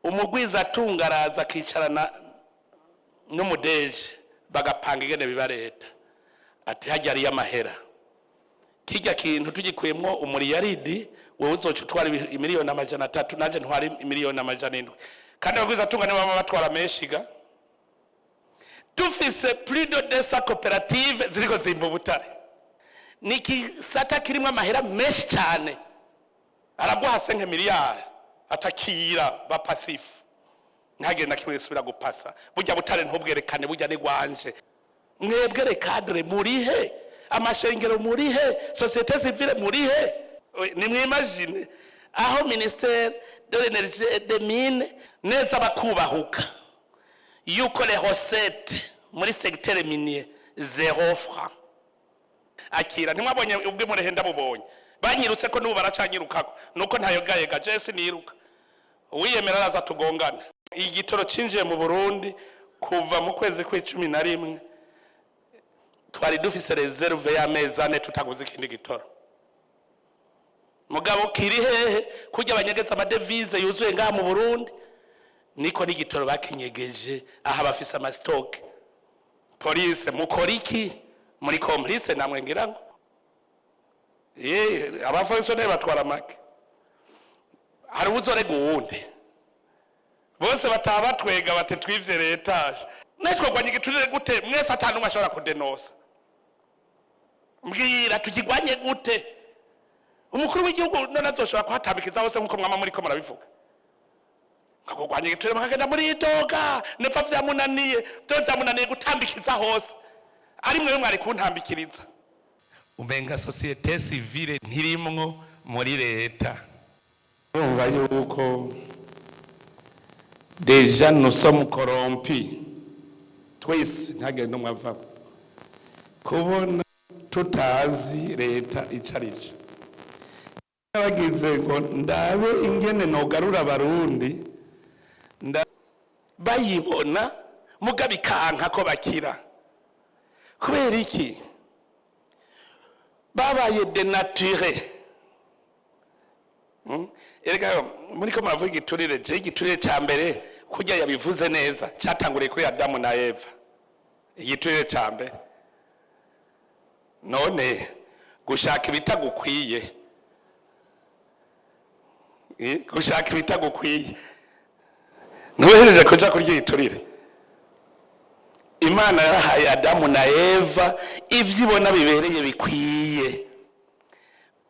Umugwizatunga araza akicarana n'umudeje, bagapanga ingene biba leta, ati hajya ariyo amahera, kijya kintu tugikuyemwo umuriyaridi, wewe uzoca utwara 300 miliyoni, nanje ntwara 700 miliyoni. Kandi abagwizatunga nibo bama batwara menshi ga. Dufise plus de 200 coopératives ziriko zimba ubutare. Ni igisata kirimwo amahera menshi cyane. Araguha 5 miliyari, atakira ba passif, ntagire na kimwe gisubira gupasa. Burya butare ntubwerekane, burya ni gwanje. Mwebwe les cadres murihe? Amashengero murihe? Société civile murihe? Nimwimagine aho ministère de l'Énergie et des Mines neza bakubahuka yuko les recettes muri secteur minier 0 franc. Akira ntimwabonye ubwo murehe, ndabubonye banyirutse ko n'ubu baracanyirukako, nuko ntayogayega. Jesi niruka, uwiyemera araza tugongana. Igitoro cinjiye mu Burundi kuva mu kwezi kw'11, twari dufise réserve y'amezi 4 tutaguze ikindi gitoro. Mugabo kiri hehe? Kurya abanyegeza ama devises yuzuye ngaha mu Burundi, niko n'igitoro bakinyegeje aha bafise ama stocks. Police mukora iki? Muri complice namwe. Ngira ngo ye aba fonctionnaires batwara make, hari uzorega uwundi, bose bataha batwega bati twivye leta. Netwogwanya igiturire gute mwese atanu umwe ashobora kudenosa? Mbwira, tukigwanye gute? Umukuru w'igihugu none azoshobora kuhatambikiza hose nkuko mwama muriko murabivuga ngakugwanya igiturire, mukagenda muri idoga nepfa vyamunaniye, vyo vyamunaniye gutambikiza hose, ari mwewe mwari kuntambikiriza. Umenga société civile ntirimwo muri leta. Urumva yuko déjà nous sommes corrompus twese, ntagire n'umwe avamo. Kubona tutazi leta ico arico, bagize ngo ndabe ingene nogarura Abarundi bayibona, mugabo ikanka ko bakira. Kubera iki? Babaye dénaturés. Erega muri ko muravuga igiturire, je igiturire ca mbere, kurya yabivuze neza, catanguriye kuri Adamu na Eva. Igiturire ca mbere none gushaka ibitagukwiye. Gushaka ibitagukwiye, ntuhejeje kuja kurya igiturire. Imana yarahaye Adamu na Eva ibyo ibona bibereye, bikwiye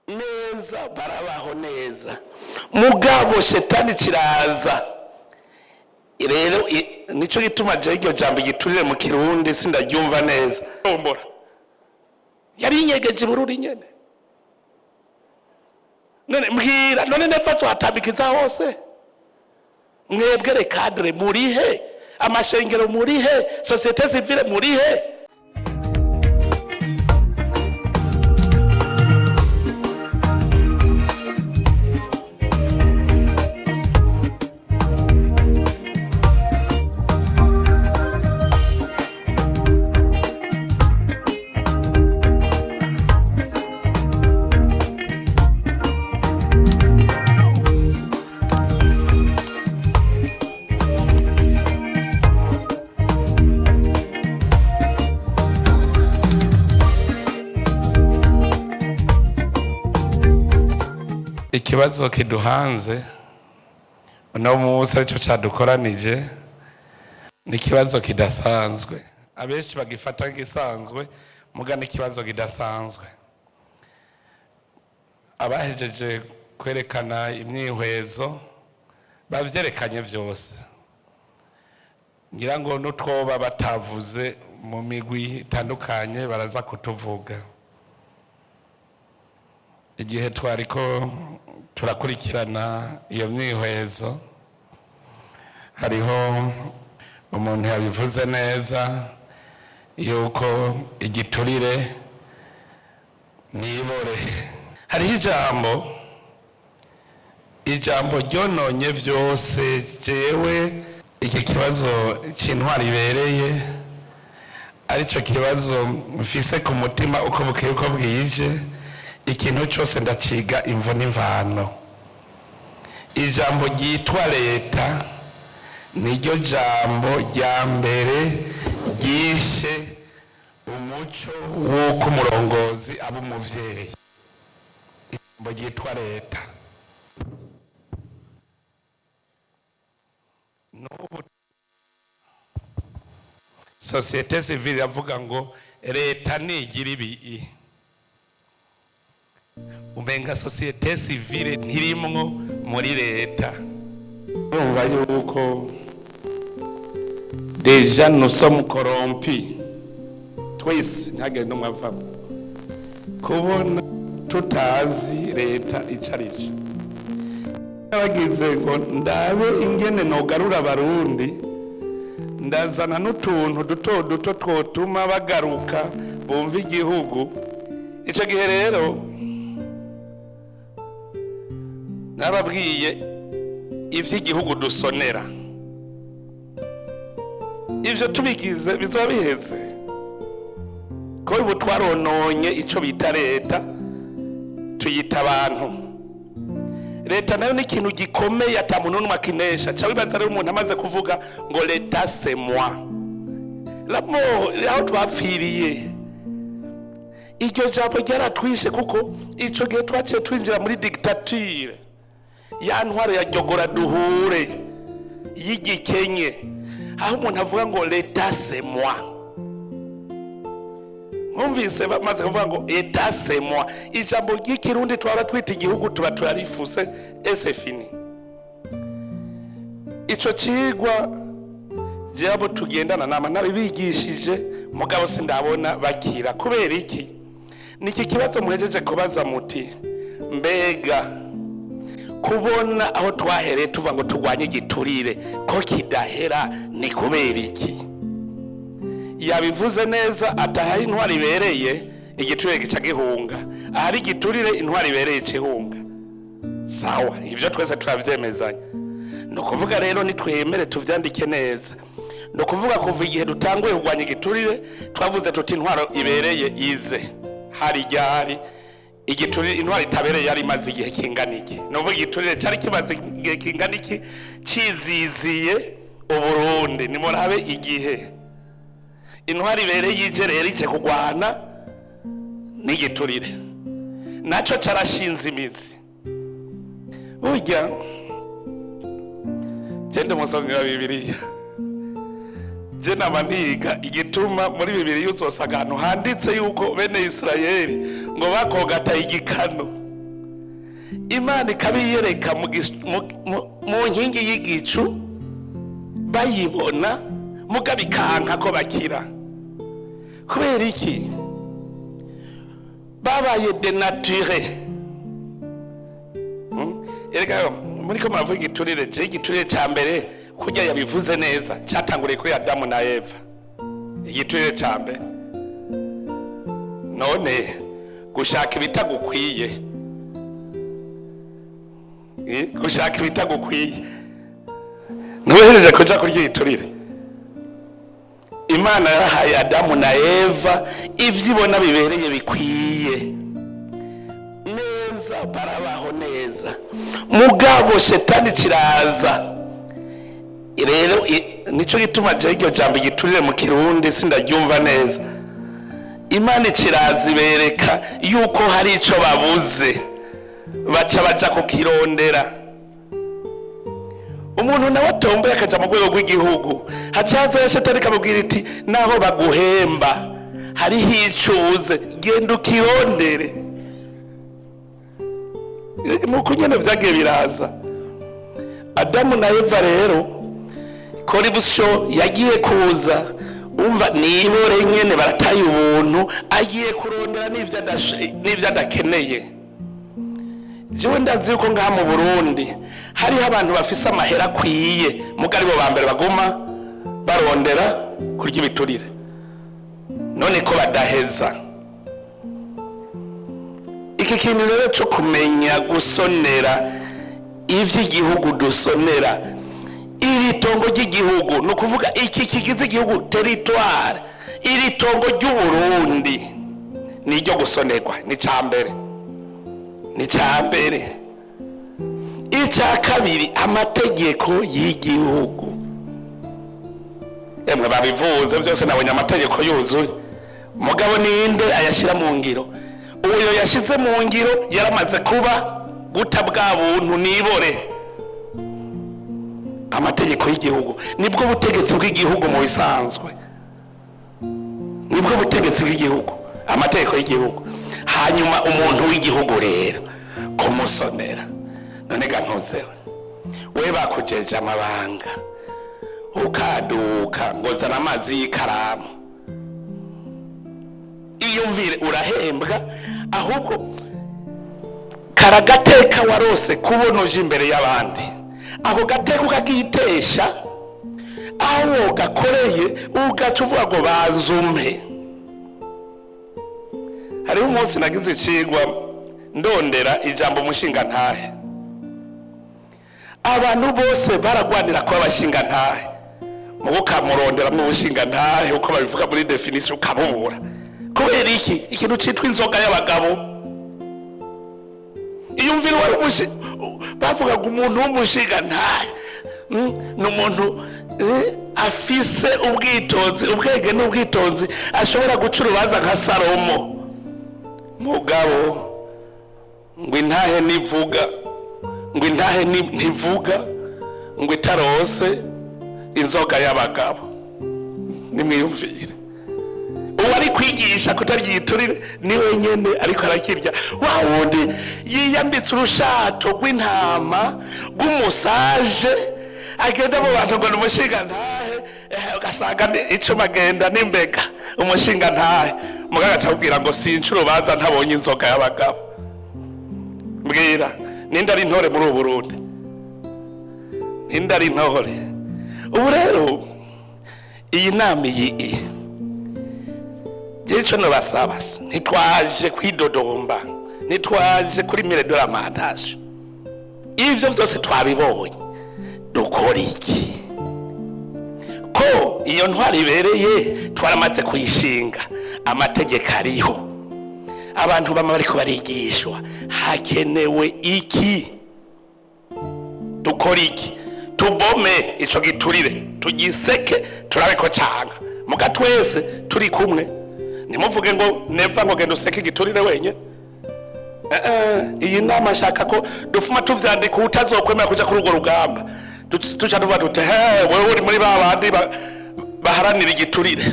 neza, barabaho neza. Mugabo shetani kiraza rero, nico gituma je iryo jambo igiturire mu Kirundi sindaryumva neza. Tombora yari inyegeje Bururi nyene. None mbwira, none nepfa tuhatambikiza hose? Mwebwe les cadres murihe? Amashengero murihe? Société civile murihe? Ikibazo kiduhanze uno munsi, aricyo cyadukoranije, ni ikibazo kidasanzwe. Abenshi bagifata nk'igisanzwe, muga ni ikibazo kidasanzwe. Abahejeje kwerekana imyihwezo bavyerekanye vyose, ngira ngo n'utwoba batavuze mu migwi itandukanye baraza kutuvuga. Igihe twariko turakurikirana iyo myihwezo, hariho umuntu yabivuze neza yuko igiturire nibore. Hariho ijambo ryononye vyose. Jewe iki kibazo c'intwari ibereye, aricyo kibazo mfise ku mutima uko bukeye uko bwije. Ikintu cyose ndaciga imvo n'imvano. Ijambo ryitwa leta. Niryo jambo rya mbere ryishe umuco w'uko umurongozi aba umuvyeyi, ijambo ryitwa leta. N'ubu société civile iravuga ngo leta nigira ibi, umenga société civile ntirimwo muri leta. Urumva yuko déjà nous sommes corrompus twese, ntihagire n'umwe avamo. Kubona tutazi leta ico arico, bagize ngo ndabe ingene nogarura Abarundi, ndazana n'utuntu duto duto twotuma bagaruka bumva igihugu. Ico gihe rero nababwiye ivy'igihugu dusonera. Ivyo tubigize bizoba biheze, ko ubu twarononye ico bita leta, tuyita abantu. Leta nayo ni ikintu gikomeye, ata muntu n'umwe akinesha. Ca wibaza rero umuntu amaze kuvuga ngo "L'État, c'est moi", lamo aho twapfiriye. Iryo jambo ryaratwishe, kuko ico gihe twaciye twinjira muri dictature, ya ntwaro ya jyogora duhure y'igikenye, aho umuntu avuga ngo "L'État, c'est moi". Nkumvise bamaze kuvuga ngo "L'État, c'est moi", ijambo ry'Ikirundi twaba twita igihugu tuba turarifuse, et c'est fini. Ico cigwa jewe tugendana nama nabibigishije, mugabo sindabona bakira. Kubera iki? Niki kibazo muhejeje kubaza muti: mbega kubona aho twahereye tuva ngo turwanye igiturire ko kidahera, ni kubera iki? Yabivuze neza, atahaye intwari ibereye, igiturire gica gihunga. Ahari igiturire, intwari ibereye ikihunga. Sawa, ibyo twese turavyemezanya. Ni ukuvuga rero nitwemere tuvyandike neza. Ni ukuvuga kuva igihe dutanguye kurwanya igiturire, twavuze tuti intwaro ibereye ize, hari ryari? Igiturire, intwaro itabereye yari imaze igihe kingana iki? Ni ukuvuga igiturire cyari kimaze igihe kingana iki ciziziye Uburundi? Nimurabe igihe intwaro ibereye ije rero, ije kurwana n'igiturire, naco carashinze imizi. Burya je ndi umusomyi wa Bibiliya, je nama niga igituma muri Bibiliya uzosanga ahantu handitse yuko bene Isirayeli ngo bakogata igikano, Imana ikabiyereka mu nkingi y'igicu, bayibona, mugabo ikanka ko bakira. Kubera iki? Babaye dénaturés. Erega muri ko muravuga igiturire, je igiturire ca mbere, kurya yabivuze neza, catanguriye kuri Adamu na Eva. Igiturire ca mbere none gushaka ibitagukwiye. Gushaka ibitagukwiye, ntuhejeje kuja kurya igiturire. Imana yarahaye Adamu na Eva ibyo ibona bibereye, bikwiye neza, barabaho neza. Mugabo shetani kiraza rero, nico gituma je iryo jambo igiturire mu Kirundi sindaryumva neza. Imana ikiraza ibereka yuko hari ico babuze, baca baja kukirondera. Umuntu nawe atomboye akaja mu rwego rw'igihugu, hacaza ya shetani ikamubwira iti: "Naho baguhemba, hariho ico ubuze, genda ukirondere." Nuko nyene vyagiye biraza. Adamu na Eva rero, corruption yagiye kuza, umva nibore nyene barataye ubuntu, agiye kurondera n'ivyo adakeneye. Jewe ndazi yuko ngaha mu Burundi hariho abantu bafise amahera akwiye, muga aribo ba mbere baguma barondera kurya ibiturire. None ko badaheza? Iki kintu rero cyo kumenya gusonera ivy'igihugu dusonera, iri tongo ry'igihugu, ni ukuvuga iki kigize igihugu, territoire, iri tongo ry'Uburundi ni iryo gusonerwa. Ni icya mbere, ni icya mbere. Icya kabiri, amategeko y'igihugu. Emwe, babivuze byose, nabonye amategeko yuzuye, mugabo ninde ayashyira mu ngiro? Uyo yashyize mu ngiro yaramaze kuba guta bwa buntu nibore. Amategeko y'igihugu nibwo butegetsi bw'igihugu. Mu bisanzwe nibwo butegetsi bw'igihugu, amategeko y'igihugu. Hanyuma umuntu w'igihugu rero kumusonera, none ga ntuzewe we bakujeje amabanga, ukaduka ngo zana amazi y'ikaramu. Iyumvire, urahembwa, ahubwo karagateka warose kubona uje imbere y'abandi, ako gateka ukakitesha aho gakoreye, ugaca uvuga ngo banzume. Hariho umunsi nagize icigwa ndondera ijambo umushingantahe. Abantu bose baragwanira kuba abashingantahe, mubo ukamuronderamwo ubushingantahe uko babivuga muri définition ukabubura. Kubera iki? Ikintu citwa inzoga y'abagabo. Iyumvire, wari bavuga ngo umuntu w'umushingantahe ni umuntu afise ubwitonzi, ubwenge n'ubwitonzi, ashobora guca urubanza nka Salomo. Mugabo ngo intahe nivuga, ngo intahe ntivuga ngo itarose inzoga y'abagabo. Nimwiyumvire, uwo ari kwigisha kutaryiturire ni wenyene ariko arakirya. Wa wundi yiyambitse urushato rw'intama rw'umusaje, agenda mu bantu ngo ni umushingantahe, ugasanga icuma agenda n'imbega umushingantahe, mugabo agaca akubwira ngo sinca urubanza ntabonye inzoga y'abagabo. Mbwira, ninde ari intore muri ubu Burundi? Ninde ari intore ubu? Rero iyi nama iyi icyo nabasaba, ntitwaje kwidodomba, ntitwaje kuri mille de lamentation, ibyo byose twabibonye. Dukora iki ko iyo ntwari ibereye twaramaze kuyishinga? Amategeko ariho, abantu bama bariko barigishwa. Hakenewe iki? Dukora iki? Tubome ico giturire, tugiseke, turabe ko canga muga twese turi kumwe. Ntimuvuge ngo neva ngo genda useke igiturire wenyine. Iyi nama nshaka ko dufuma tuvyandika, utazokwemera kuja kuri urwo rugamba tuca tuvuga tuti: "He, wewe uri muri ba bandi baharanira igiturire."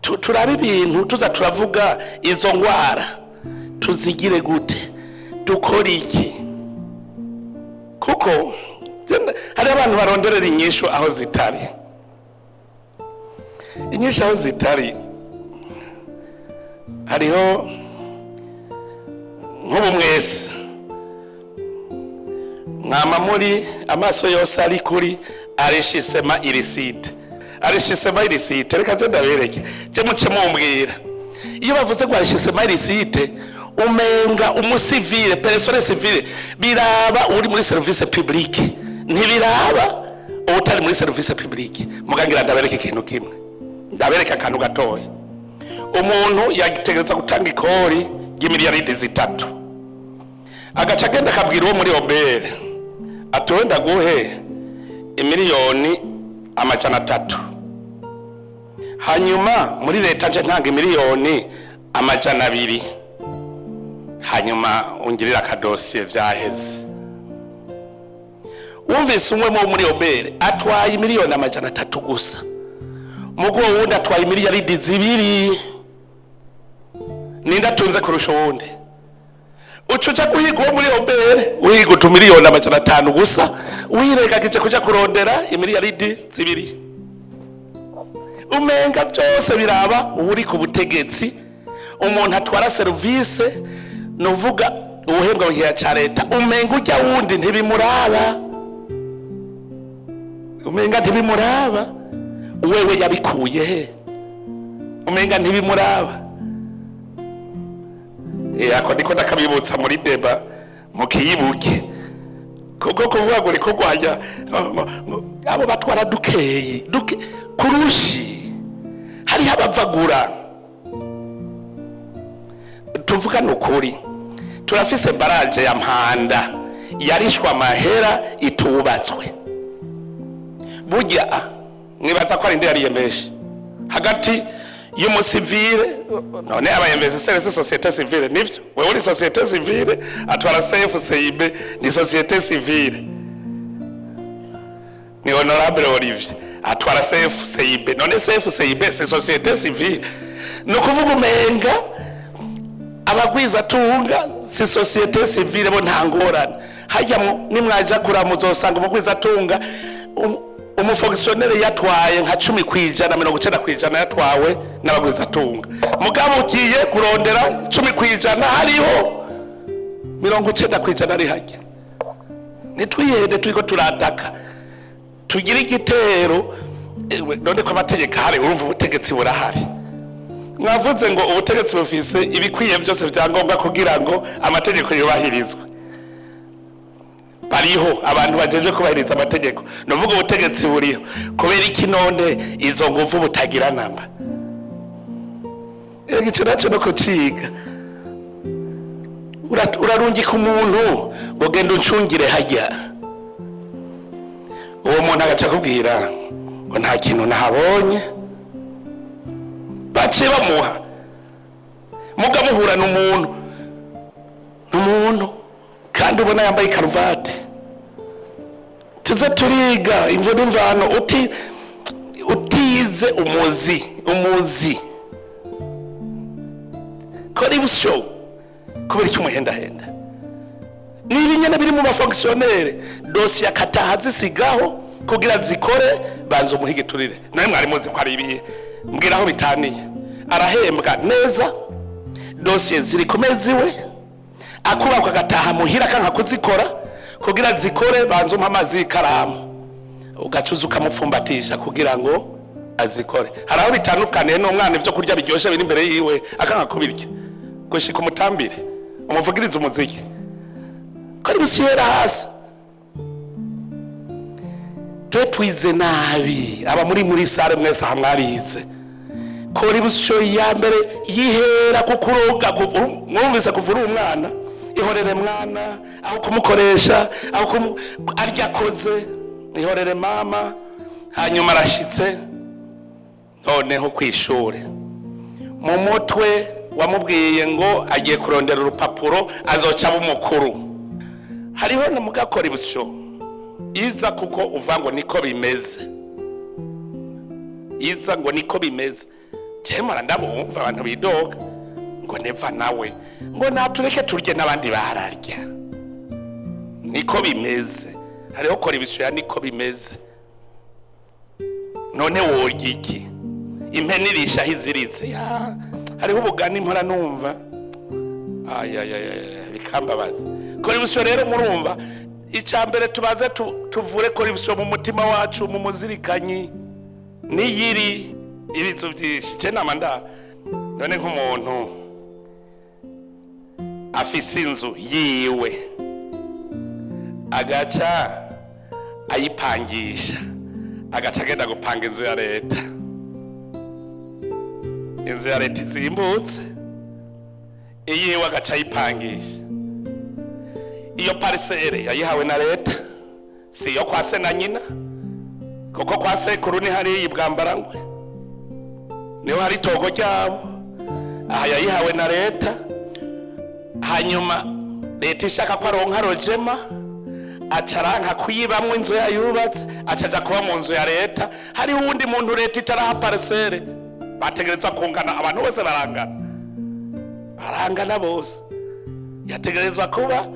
Turabe ibintu tuza turavuga, izo ngwara tuzigire gute? Dukora iki? Kuko hari abantu baronderera inyishu aho zitari, inyishu aho zitari. Hariho nk'ubu mwese mwama muri amaso yose ari kuri enrichissement illicite, enrichissement illicite. Reka nje ndabereke, je muce mumbwira. Iyo bavuze ngo enrichissement illicite, umenga umusivile, personne civile, biraba uri muri service publique, ntibiraba utari muri service publique. Mugangira ndabereke ikintu kimwe, ndabereke akantu gatoya. Umuntu yategereza gutanga ikori ry'imiliyaridi 3, agaca agenda akabwira uwo muri OBR ati: "Wenda guhe imiliyoni 300, hanyuma muri leta nje ntanga imiliyoni 200, hanyuma ungirira akadosiye." Vyaheze. Wumvise, umwe wo muri OBR atwaye imiliyoni 300 gusa, mugo wundi atwaye imiliyaridi 2. Ninde atunze kurusha uwundi? Uca uja guhiga uwo muri OBR, uhiga utumiliyoni 500 gusa, wirengagije kuja kurondera imiliyaridi 2. Umenga byose biraba uri ku butegetsi, umuntu atwara serivisi, nuvuga ubuhembwa mu gihe cya leta. Umenga ujya wundi ntibimuraba, umenga ntibimuraba. Wewe yabikuye he? Umenga ntibimuraba. Ako ndiko ndakabibutsa muri débat, mukiyibuke, kuko kuvuga ngo uriko kurwanya abo batwara dukeyi duke kurushi, hariho abavagura. Tuvugane ukuri, turafise barrage ya Mpanda yarishwe amahera, itubatswe. Burya mwibaza ko ari indi yariye menshi hagati y'umusivile? None aba investisseurs si société civile? Nivyo, wewe uri société civile, atwara CFCIB ni société civile, ni honorable Olivier atwara CFCIB. None CFCIB c'est société civile? Ni ukuvuga umenga abagwizatunga si société civile, bo nta ngorane. Hajya nimwaja kura muzosanga umugwizatunga umufonctionnaire yatwaye nka 10%, 90% yatwawe n'abagwizatunga. Mugabo ugiye kurondera 10%, hariho 90% ari hajya. Ntitwihende, turiko turataka tugire igitero. Ewe, none ko amategeko ahari, urumva ubutegetsi burahari. Mwavuze ngo ubutegetsi bufise ibikwiye byose bya ngombwa kugira ngo amategeko yubahirizwe. Bariho abantu bajejwe kubahiriza amategeko, nuvuga ubutegetsi buriho. Kubera iki none izo nguvu butagira namba? Igice nacyo no kuciga. Urarungika umuntu ngo genda uncungire hajya, uwo muntu agaca akubwira ngo nta kintu nahabonye. Baciye bamuha muga muhura n'umuntu, n'umuntu kandi ubona yambaye ikaruvati. Tuze turiga imvo n'imvano. Uti utize umuzi, umuzi corruption, kubera icyo umuhendahenda ni ibinyene biri mu bafonctionnaires. Dosiye akataha zisigaho kugira zikore, banza umuhe igiturire. Nawe mwari muzi ko ari ibihe? Mbwira aho bitaniye. Arahembwa neza, dosiye ziri ku mezi iwe, akubakwa agataha muhira akanka kuzikora. Kugira zikore, banza umpe amazi y'ikaramu, ugacuza ukamupfumbatisha kugira ngo azikore. Hari aho bitandukaniye n'umwana ibyo kurya biryoshye biri imbere yiwe akanka kubirya gushika umutambire, umuvugirize umuziki ko ari busiyera hasi? Twe twize nabi. Aba muri salle mwese aha mwarize. Corruption ya mbere yihera ku kuroga. Mwumvise kuva uri umwana, ihorere mwana, aho kumukoresha, aho arya akoze, ihorere mama. Hanyuma arashitse noneho kw'ishure, mu mutwe wamubwiye ngo agiye kurondera urupapuro azoca aba umukuru. Hariho na mugakora ibusyo iza kuko uva ngo niko bimeze, iza ngo niko bimeze. Jemara ndabumva abantu bidoga ngo neva nawe ngo natureke turye n'abandi bararya, niko bimeze. Hariho kora ibisyo ya niko bimeze. None worya iki? Impene irisha aho iziritse. Ya, hariho ubugani mpora numva, ayayaya, bikambabaza. Corruption rero, murumva, icya mbere tubaze tuvure corruption mu mutima wacu, mu muzirikanyi niyiri ibizu byinshi. Ce nama nda none nk'umuntu afise inzu yiwe agaca ayipangisha, agaca agenda gupanga inzu ya leta, inzu ya leta izimbutse, iyiwe agaca ayipangisha. Iyo parcelle yayihawe na leta, si iyo kwa se na nyina, kuko kwa sekuru ni hariya ibwambarangwe, niho hari itogo ryabo. Aha yayihawe na leta. Hanyuma leta ishaka ko aronka logement, aca aranka kuyibamwo inzu yayubatse, aca aja kuba mu nzu ya leta. Hariho uwundi muntu leta itaraha parcelle. Bategerezwa kungana, abantu bose barangana, barangana bose. Yategerezwa kuba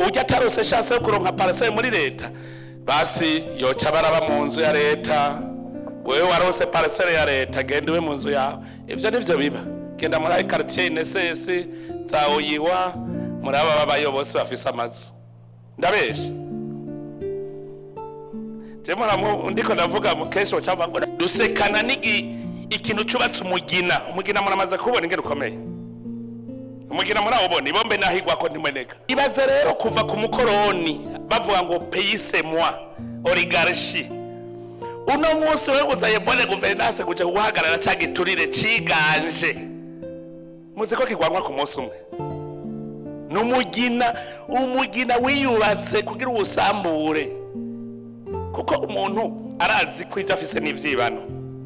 ujya atarose chance yo kuronka parcelle muri leta, basi yoca baraba mu nzu ya leta. Wewe warose parcelle ya leta, genda ube mu nzu yawe. Ivyo nivyo biba. Genda muri quartier INSS za Oyiwa, muri aba babayo bose bafise amazu. Ndabesha? Je ndiko ndavuga mu kenshi bacavuga ngo dusekana n'igi ikintu cubatse umugina. Umugina muramaze kubona ingene ukomeye. Umugina murawubona, ibombe nahigwa ko ntimeneka. Ibaze rero kuva ku mukoroni bavuga ngo pays c'est moi, oligarchie. Uno munsi wewe uzaye bonne gouvernance kuja guhagarara ca giturire ciganje, muzi ko kigwanwa ku munsi umwe n'umugina. Umugina wiyubatse kugira uwusambure, kuko umuntu Arazi ko ivyo afise n'ivyibano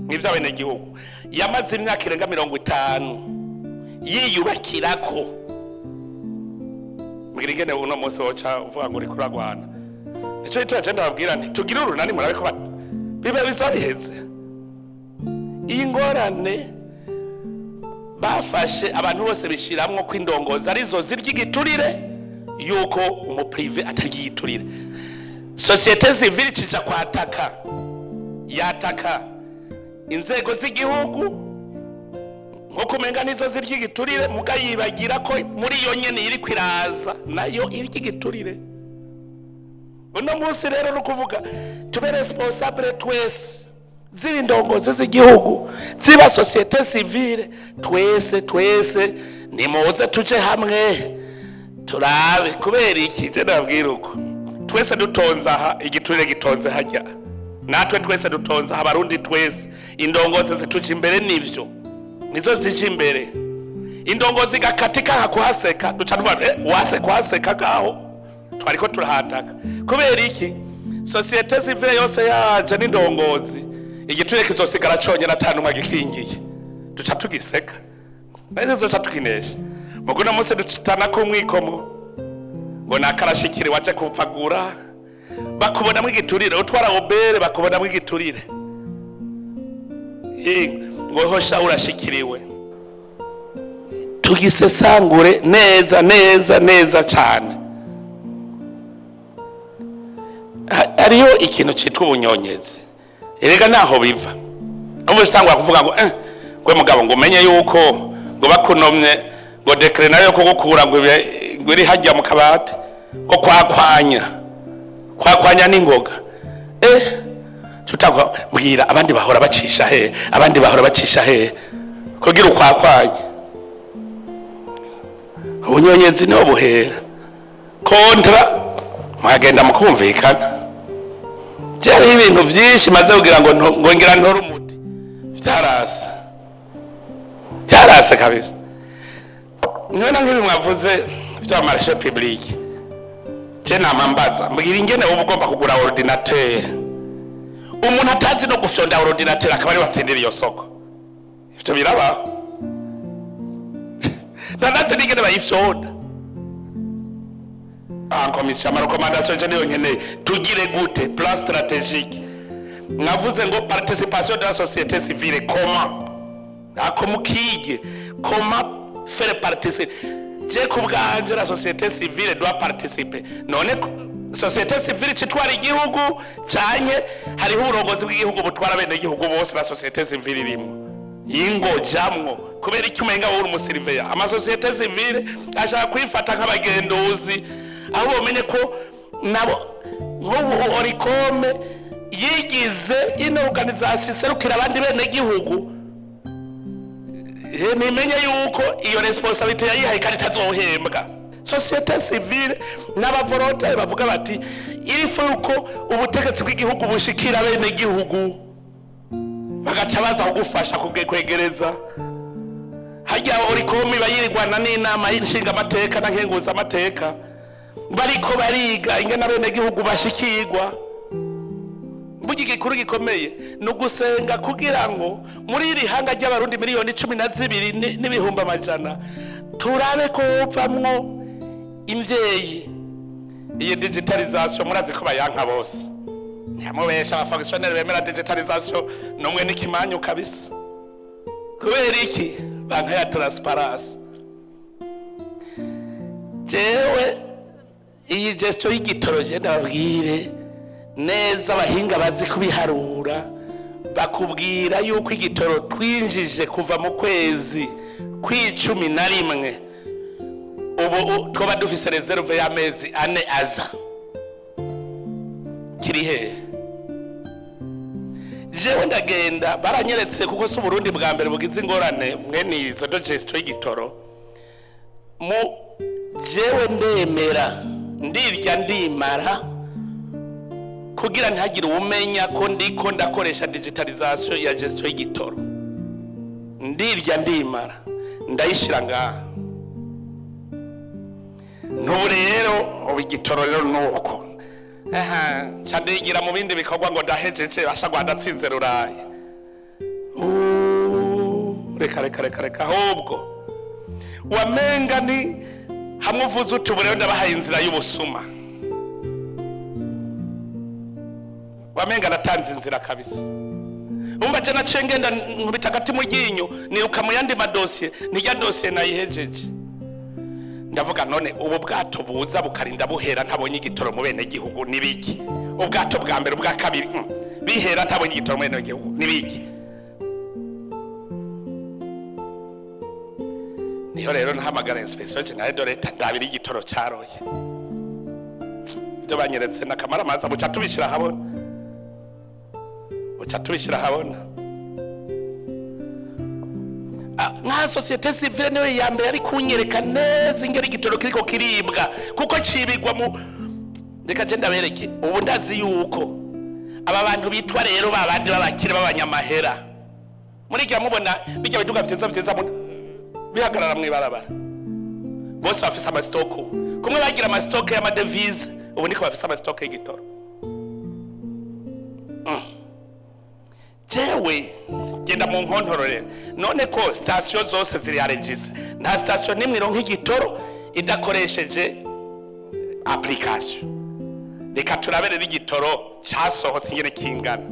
n'ivy'abenegihugu. Yamaze imyaka irenga 50 yiyubakirako. Mbwira ingene uno munsi woca uvuga ngo uriko uragwana. Nico gituma je ndababwira nti tugire urunani, murabe ko biba biza biheze. Iyi ngorane bafashe abantu bose bishiramwo ko indongozi arizo zirya igiturire, yuko umu privé atarya igiturire. Société civile icija kwataka, yataka inzego z'igihugu nko kumenga nizo zirya igiturire, muga yibagira ko muri iyo nyene iriko iraza nayo irya igiturire. Uno munsi rero ni ukuvuga tube responsable twese, ziba indongozi z'igihugu, ziba société civile, twese twese nimuze tuje hamwe turabe. Kubera iki? Je ndababwira uko: twese dutonze aha, igiturire gitonze hajya. Natwe twese dutonze aha, Abarundi twese, indongozi zituja imbere, nivyo nizo zije imbere. Indongozi igakatika nka kuhaseka, duca tuvuga wase kuhaseka gaho twariko turahataka. Kubera iki? Société civile yose yaje n'indongozi, igiturire kizosigara conyene ata numwe agikingiye, duca tugiseka nari tuzoca tukinesha. Mugu uno munsi ducitana ko umwikomo ngo nakarashikire waje kupfagura, bakubonamwo igiturire. Utwara OBR bakubonamwo igiturire. Ngo hosha urashikiriwe. Tugisesangure neza neza neza cyane. Hariho ikintu cyitwa ubunyonyezi. Erega naho biva ubu utangwa kuvuga ngo ngwe mugabo, ngo umenye yuko ngo bakunomye, ngo décret nayo kugukura ngo ngo iri hajya mu kabati, ngo kwakwanya kwakwanya n'ingoga. Tutangwa mbwira abandi bahora bacisha he, abandi bahora bacisha he kugira ukwakwanya. Ubunyonyezi niho buhera. Contrat mwagenda mukumvikana. Byariho ibintu byinshi maze kugira ngo ngo ngira ntore umuti, byarasa, byarasa kabisa. None nk'ibi mwavuze bya marché public, je nama mbaza, mbwira ingene wowe ugomba kugura ordinateur, umuntu atazi no gufyonda ordinateur akaba ari watsindira iyo soko. Ivyo birabaho? Ntanazi n'ingene bayifyonda. En commission, ama recommandations je niyo nkeneye. Tugire gute? Plan stratégique mwavuze ngo participation de la société civile, comment ako mukige comment faire participer. Je ku bwanje, la société civile doit participer. None société civile citwara igihugu, canke hariho uburongozi bw'igihugu butwara bene igihugu bose? La société civile irimwo ingojamwo. Kubera iki umenga wowe uri umu surveillant? Ama sociétés civiles ashaka kwifata nk'abagenduzi, aho bomenye ko nabo nk'ubu OLUCOME yigize ino organisation iserukira abandi bene gihugu. Nimenye yuko iyo responsabilité yayihaye kandi itazohembwa. Société civile n'aba volontaires bavuga bati il faut yuko ubutegetsi bw'igihugu bushikira bene gihugu, bagaca baza kugufasha kwegereza hajya. OLUCOME iba yirigwana n'inama nshingamateka na nkenguzamateka, bariko bariga ingene abenegihugu bashikirwa. Burya igikuru gikomeye ni ugusenga kugira ngo muri iri hanga ry'Abarundi miliyoni 12 n'ibihumbi amajana turabe ko wovamwo imvyeyi. Iyi digitalisation murazi ko bayanka bose, ntihamubesha. Aba fonctionnaires bemera digitalisation numwe n'ikimanyu kabisa. Kubera iki? Banka ya transparence. Jewe iyi gestion y'igitoro, je ndababwire neza, abahinga bazi kubiharura bakubwira yuko igitoro twinjije kuva mu kwezi kw'icumi na rimwe, ubu twaba dufise réserve y'amezi 4 aza. Kiri hehe? Jewe ndagenda baranyeretse, kuko si Uburundi bwa mbere bugize ingorane mwene izo de gestion y'igitoro. Mu jewe ndemera ndirya ndimara kugira ntihagire uwumenya ko ndiko ndakoresha digitalisation ya gestion y'igitoro. Ndirya ndimara, ndayishira ngaha. Ntubu rero ubu igitoro rero nuko Aha, nca ndigira mu bindi bikorwa ngo ndahejeje, basha rwandatsinze ruraye. Reka reka reka reka, ahubwo wamenga ni hamwe uvuze uti: "Ubu rero ndabahaye inzira y'ubusuma." Wamenga natanze inzira kabisa. Umva, je naciye ngenda nkubita agati mu ryinyo, niruka mu yandi madosiye, nirya dosiye nayihejeje. Ndavuga: "None ubu bwato buza bukarinda buhera ntabonye igitoro mu bene gihugu nibiki?" Ubwato bwa mbere, ubwa kabiri, bihera ntabonye igitoro mu bene gihugu nibiki? Niyo rero nahamagara Inspection Générale de l'État, ndabira igitoro cyaroye. Ibyo banyeretse nakamara amazi. Buca tubishyira ahabona, buca tubishyira ahabona. Nka société civile niyo ya mbere ari kunyereka neza ingeri igitoro kiriko kiribwa, kuko cibigwa mu. Reka je ndabereke. Ubu ndazi yuko aba bantu bitwa rero babandi b'abakire b'abanyamahera, muri gihe mubona bijya biduga vyiza vyiza bihagarara mw'ibarabara, bose bafise ama stock. Kumwe bagira ama stock y'ama devises, ubu niko bafise ama stock y'igitoro. Jewe genda mu nkontoro rero. None ko sitasiyo zose ziri enregistrées, nta sitasiyo n'imwe ironka igitoro idakoresheje application. Reka turabe rero igitoro cyasohotse ingene kingana.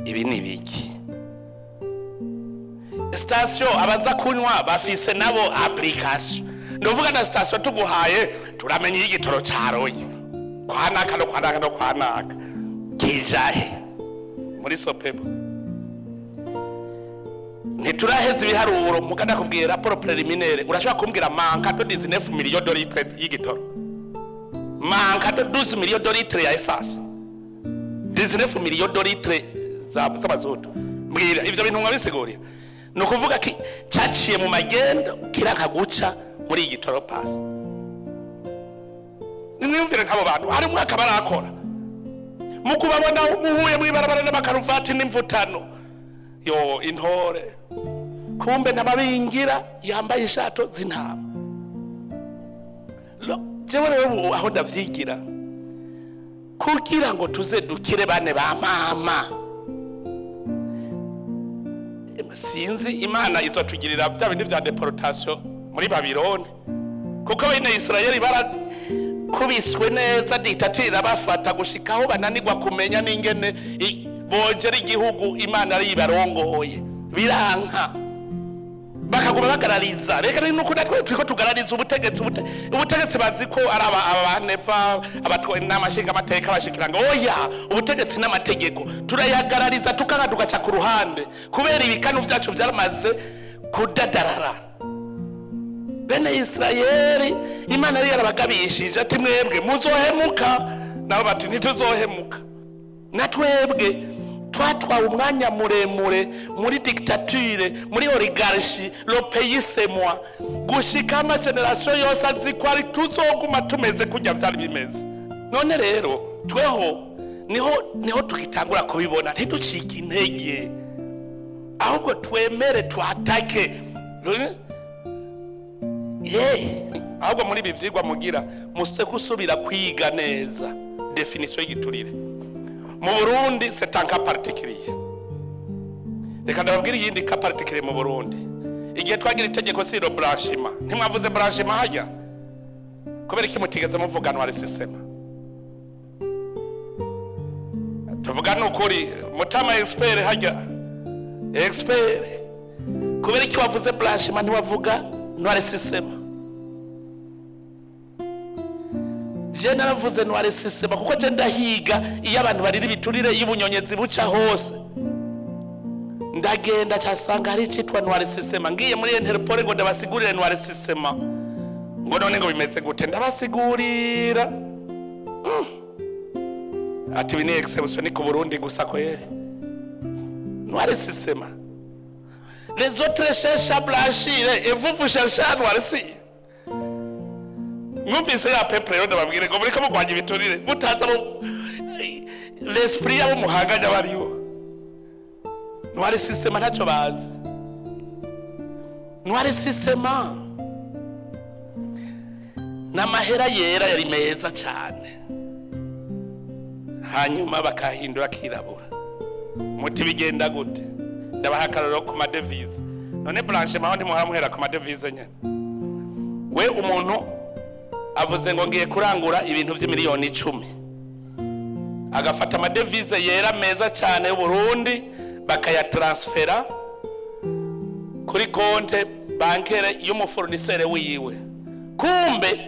Ibi ni ibiki? Sitasiyo abaza kunywa bafise nabo application. Ndavuga na sitasiyo tuguhaye, turamenya iyo igitoro cyaroye kwa naka no kwa naka no kwa naka, kijahe muri SOPEBU. Ntituraheza ibiharuro, muga ndakubwiye rapport préliminaire. Urashobora kumbwira manque de 19 millions de litres y'igitoro, manque de 12 millions de litres ya essence, 19 millions de litres z'amazutu? Mbwira ivyo bintu mwabisigurira. Ni ukuvuga ki caciye mu magendo, kiranka guca muri iyi gitoro pasi. Nimwiyumvire nk'abo bantu hari umwaka barakora, mu kubabona muhuye mw'ibarabara n'amakaruvati n'imvutano, yo intore, kumbe n'ababingira yambaye ishato z'intama. Jewe rero ubu aho ndavyigira kugira ngo tuze dukire bane ba mama. Sinzi Imana izotugirira bya bindi vya déportation muri Babiloni, kuko bene Isirayeli barakubiswe neza, dictature irabafata gushikaho bananirwa kumenya n'ingene bogera igihugu Imana ari ibarongoye, biranka, bakaguma bagarariza. Reka ni nuko natwe turiko tugarariza ubutegetsi. Ubutegetsi bazi ko ari aba baneva n'amashinga amateka abashikiranga. Oya, ubutegetsi n'amategeko turayagarariza, tukanga tugaca ku ruhande kubera ibikanu vyacu vyaramaze kudadarara. Bene Isirayeli Imana yari yarabagabishije ati: "Mwebwe muzohemuka." Nabo bati: "Ntituzohemuka." Na twebwe twatwawe umwanya muremure muri dictature, muri oligarchie, le pays c'est moi, gushika ama générations yose azi ko ari tuzoguma tumeze kurya vyari bimeze. None rero tweho niho tugitangura kubibona. Ntiducike intege, ahubwo twemere twatake. Ye, ahubwo muri ibi vyigwa mugira muse gusubira kwiga neza définition y'igiturire mu Burundi. C'est un cas particulier. Reka ndababwire iyindi cas particulier mu Burundi. Igihe twagira itegeko sur le blanchiment, ntimwavuze blanchiment hajya? Kubera iki mutigeze muvuga noircissement? Tuvuga ni ukuri, mutama expert hajya, expert, kubera iki wavuze blanchiment ntiwavuga noircissement? Je naravuze noircissement kuko je ndahiga iyo abantu barira ibiturire, iyo ubunyonyezi buca hose ndagenda cyasanga hari icitwa noircissement. Ngiye muri Interpol ngo ndabasigurire noircissement, ngo none ngo bimeze gute? Ndabasigurira. Ati: "Ibi ni exception, ni ku Burundi gusa kweri noircissement. Les autres cherchent à blanchir et vous, vous cherchez à noircir." Mwumvise ya peuple rero, ndababwire ngo muriko murwanya ibiturire mutazi abo l'esprit yabo muhanganya baribo. Noircissement ntacyo bazi. Noircissement N'amahera yera yari meza cyane, hanyuma bakahindura akirabura. Muti bigenda gute? Ndabaha akarorero ku ma devises. None blanchiment aho ntimuhora muhera ku ma devises nyene? We umuntu avuze ngo ngiye kurangura ibintu by'imiliyoni 10, agafata ama devises yera meza cyane y'Uburundi, bakayatransfera kuri compte bancaire y'umu fournisseur wiwe. Kumbe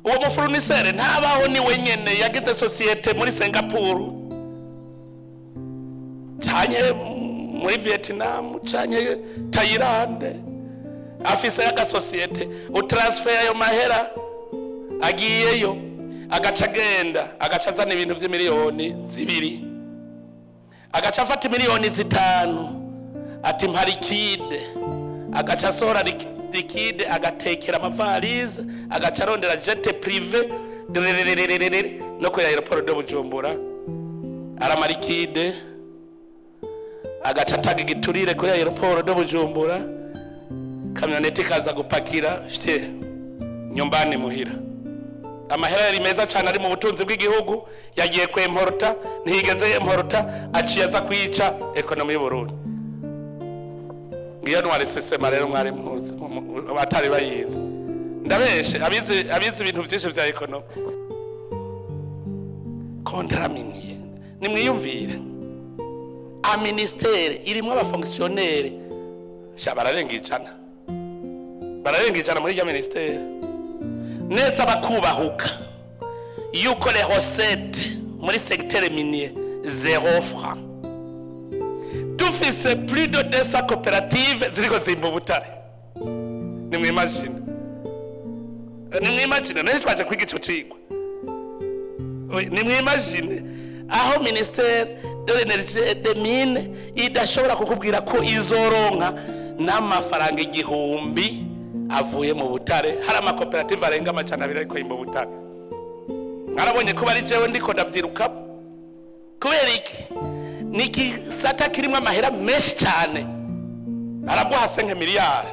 uwo mu fournisseur ntabaho, ni we nyene yagize société muri Singapore canke muri Vietnam canke Thailand, afise agasosiyete. Utransfera ayo mahera agiyeyo, agaca agenda, agaca azana ibintu vy'imiliyoni 2, agaca afata miliyoni 5, ati mpa liquide, agaca asohora liquide, agatekera amavalize, agaca arondera jet privé dererererere no kuri aéroport de Bujumbura, arama liquide, agaca atanga igiturire kuri aéroport de Bujumbura, camionnette ikaza gupakira fye nyumbani muhira. Amahera yari meza cyane ari mu butunzi bw'igihugu yagiye kwemporota, ntiyigeze yemporota, aciye aza kwica économie y'Uburundi. Ngiyo noircissement rero mwari muzi, abatari bayizi ndabeshe, abize ibintu byinshi vya économie. Contrat minier, nimwiyumvire, a ministère irimwo aba fonctionnaires sha bararenga 100, bararenga 100 muri irya ministère neza, bakubahuka yuko les recettes muri secteur minier zéro franc. Dufise plus de 200 coopératives ziriko zimba ubutare. Nimwimagine, nimwimagine, nari twaje kwiga ico cigwa. Nimwimagine aho ministère de l'Énergie et des Mines idashobora kukubwira ko izoronka n'amafaranga 1000 avuye mu butare, hari amakoperative arenga 200 ariko yimba ubutare. Mwarabonye ko bari jewe ndiko ndavyirukamo. Kubera iki? Ni igisata kirimo amahera menshi cyane. Araguha 5 miliyari,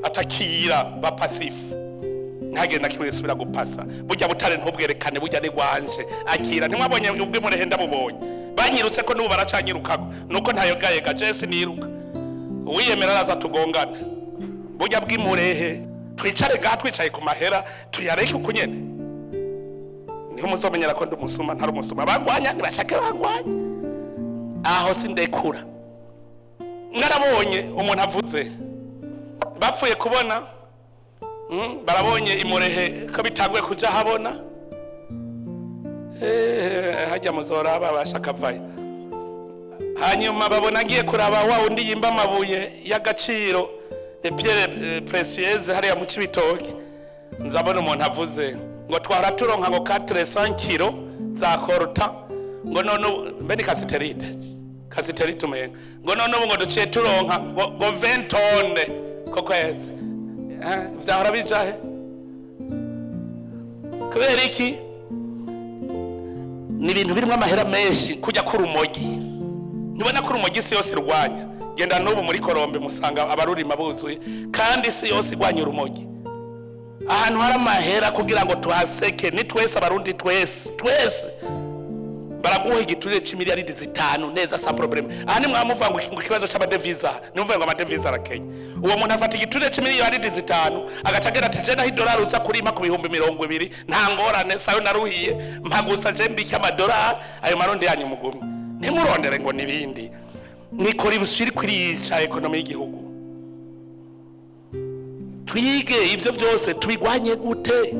atakira ba passif, ntagenda kimwe gisubira gupasa. Burya butare ntubwerekane, burya ni gwanje, akira. Ntimwabonye ubwe murehe? Ndabubonye banyirutse ko n'ubu baracanyirukako, nuko ntayogayega. Jesi niruka, uwiyemera araza tugongane. Burya bw'imurehe twicare gaha, twicaye ku mahera, tuyareke uko nyene, niho muzomenyera ko ndi umusuma. Ntari umusuma, bagwanya ntibashake bagwanya, aho sindekura. Mwarabonye umuntu avuze bapfuye kubona, barabonye imurehe ko bitanguye kuja habona. Hajya muzoraba bashaka avayo, hanyuma babona ngiye kuraba wa undi yimba amabuye y'agaciro, les pierres précieuses, hariya mu Cibitoke. Nzabona umuntu avuze ngo twahora turonka ngo 400 kilo za coltan, ngo none mbe ni cassitérite, cassitérite umenga, ngo none ubu ngo duciye turonka ngo 20 tonnes ko kwezi. Vyahora bijahe? Kubera iki? Ni ibintu birimo amahera menshi. Kujya k'urumogi, ntibona ko urumogi isi yose irwanya? Genda n'ubu muri Colombie musanga abarurima buzuye, kandi isi yose irwanya urumogi. Ahantu hari amahera kugira ngo tuhaseke ni twese Abarundi, twese twese. Baraguha igiturire c'imiliyaridi 5 neza, sans problème. Aha ni mwamuvuga ngo ikibazo c'ama devises, nimuvuga ngo ama devises arakenya. Uwo muntu afata igiturire c'imiliyaridi 5, agaca agira ati je naho idolari uza kurima ku 20,000, nta ngorane, sayo naruhiye, mpa gusa je mbike amadolari, ayo marundi yanyu mugumye ntimurondere ngo nibindi. Ni corruption iri kurica économie y'igihugu. Twige ivyo byose. Tubigwanye gute?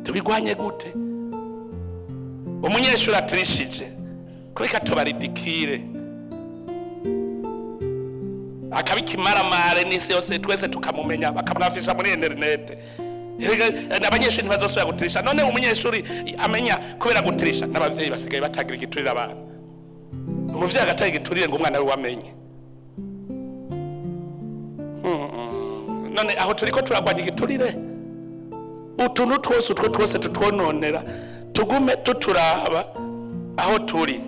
Tubigwanye gute? Umunyeshuri atirishije kubeka tubaridikire, akaba ikimaramare n'isi yose, twese tukamumenya, bakamwafisha muri interinete. Erega, abanyeshuri ntibazosubira gutirisha. None umunyeshuri amenya kubera gutirisha, n'abavyeyi basigaye batagira igiturire abana. Umuvyeyi agatanga igiturire ngo umwana we wamenye. None aho turiko turagwanya igiturire? Utuntu twose, utwo twose tutwononera, tugume tuturaba aho turi.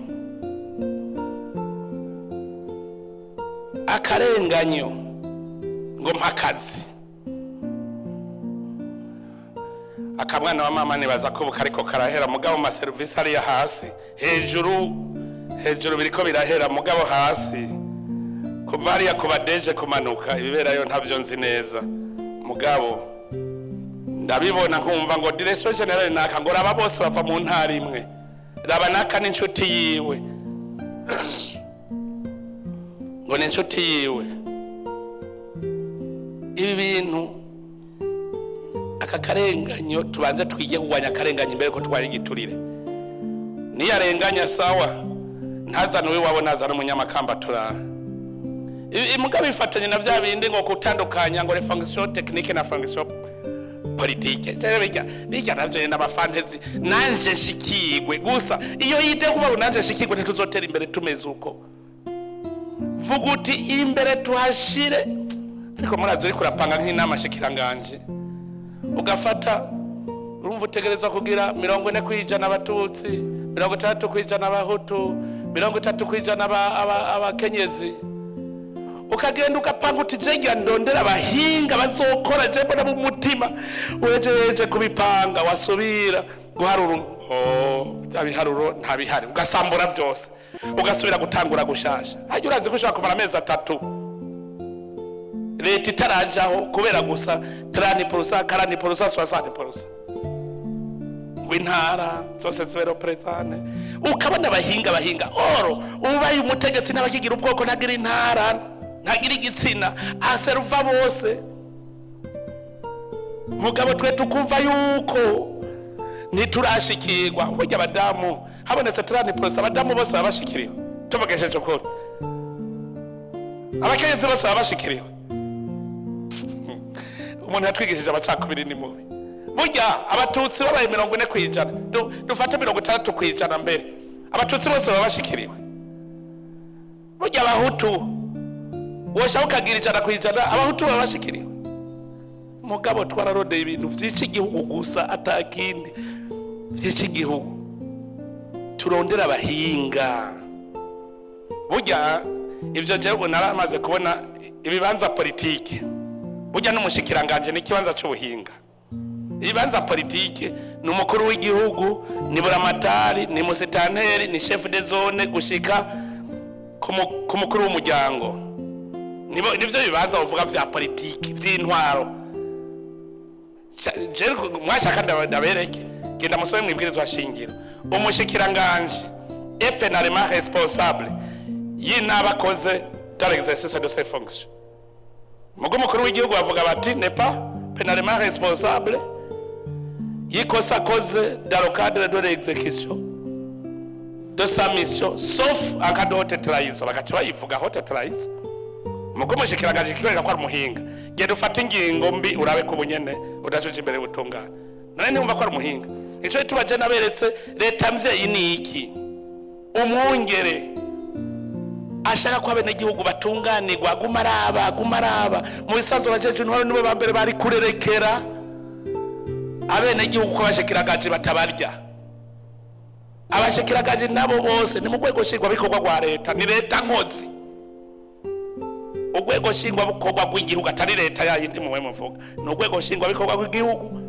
Akarenganyo ngo mpakazi. Akamwana wa mama nibaza ko ubu kariko karahera, mugabo ma service hariya hasi, hejuru hejuru biriko birahera, mugabo hasi kuva hariya ku ba DG kumanuka, ibiberayo ntavyo nzi neza, mugabo ndabibona nkumva ngo direction générale naka, ngo raba bose bava mu ntara imwe, raba naka n'inshuti yiwe, ngo ni inshuti yiwe. Ibi bintu, aka karenganyo, tubanze twige kurwanya akarenganyo imbere ko turwanya igiturire. Niyarenganya sawa, ntazane uwiwabo, ntazane umunyamakamba, turara. Mugabo bifatanye na vya bindi ngo gutandukanya ngo les fonctions techniques na fonction politique. Jewe bijya navyo n'aba fantaisies. Nanje nshikigwe gusa iyo yide kuba ngo nanje nshikigwe, ntituzotera imbere tumeze uko. Vuga uti imbere tuhashire. Ariko murazi, uriko urapanga nk'inama shikiranganje, ugafata, urumva utegerezwa kugira 40% abatutsi, 60% abahutu, 30% abakenyezi. Ukagenda ugapanga uti jegira ndondera abahinga bazokora, je mbona b'umutima. Uhejeje kubipanga, wasubira guharura, oh, bya biharuro nta bihari, ugasambura byose, ugasubira gutangura gushasha. Hajya urazi ko ushobora kumara amezi 3 leta itarajaho kubera gusa 30%, 40%, 60%, ngo intara zose zibe représentées. Ukabona abahinga abahinga oro ubaye umutegetsi n'abakigira ubwoko, ntagira intara, ntagira igitsina, aseruva bose. Mugabo twe tukumva yuko ntiturashikirwa. Burya abadamu habonetse 30%, abadamu bose baba bashikiriwe. Tuvugesheje ukuri, abakenyezi bose baba bashikiriwe. Umuntu yatwigishije amacakubiri ni mubi. Burya abatutsi babaye 40%, dufate 60% mbere, abatutsi bose baba bashikiriwe. Burya abahutu woshaka ukagira 100%, abahutu baba bashikiriwe. Mugabo twararodeye ibintu vyica igihugu gusa, atakindi vyica igihugu. Turondera abahinga. Burya ivyo jewe naramaze kubona ibibanza politike, burya n'umushikiranganje n'ikibanza c'ubuhinga. Ibibanza politike ni umukuru w'igihugu, ni buramatari, ni musitanteri, ni chef de zone, gushika ku mukuru w'umuryango. Nivyo bibanza uvuga vya politike vy'intwaro. Jewe mwashaka ndabereke, genda musome mwibwirizwa shingiro. Umushikiranganje est pénalement responsable y'inaba akoze dans l'exercice de ses fonctions. Mugo umukuru w'igihugu bavuga bati n'est pas pénalement responsable y'ikosa akoze dans le cadre de l'exécution de sa mission, sauf en cas de haute trahison. Bagaca bayivuga haute trahison. Mugo umushikiranganje kikwereka ko ari umuhinga. Genda ufate ingingo mbi, urabe ko ubunyene udacuca imbere y'ubutungane. None ntiwumva ko ari umuhinga? Nico gituma je naberetse leta mvyeyi ni iki: umwungere ashaka ko abenegihugu batunganirwa, aguma araba, aguma araba. Mu bisanzwe abajejwe intwaro nibo ba mbere bari kurerekera abenegihugu ko abashikiranganje batabarya. Abashikiranganje nabo bose ni mu rwego nshingwabikorwa rwa leta, ni leta nkozi. Urwego nshingwabikorwa rw'igihugu, atari leta yayindi muwe muvuga, ni urwego nshingwabikorwa rw'igihugu.